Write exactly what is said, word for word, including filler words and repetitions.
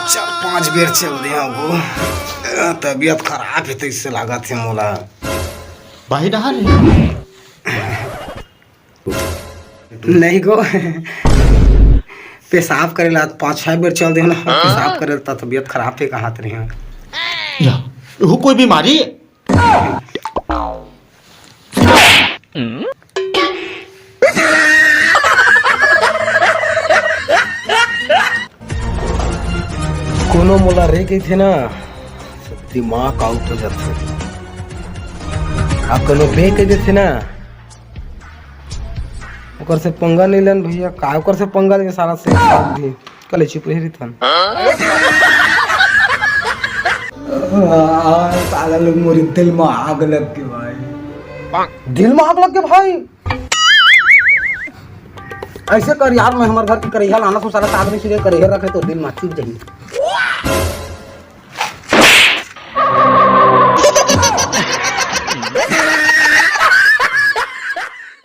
चार पांच बेर चल दे हंव गो। तबीयत खराब हे तइसे लागत हे मोला। भाई डहार हे। नहीं गो। पेशाब करे ला पांच छह बेर चल दे ना, पेशाब करे ला तबीयत खराब हे, कहात रहे। या, वो कोई बीमारी? कोनो मोला रे कहिथे ना, दिमाग आउट हो जाथे। अब कोनो बे कहि देथे ना, ओकर से पंगा नइ लेन भैया, का ओकर से पंगा लेबे साला से भी। कले चुप रही रिथन। आ, साला लोग मोर दिल में आग लग के भाई। दिल में आग लग के भाई। ऐसे कर यार, मैं हमर घर के करैहा लाना, तो साला साग नहीं छिड़े, करैहा रखे तो दिल में चुप जाही।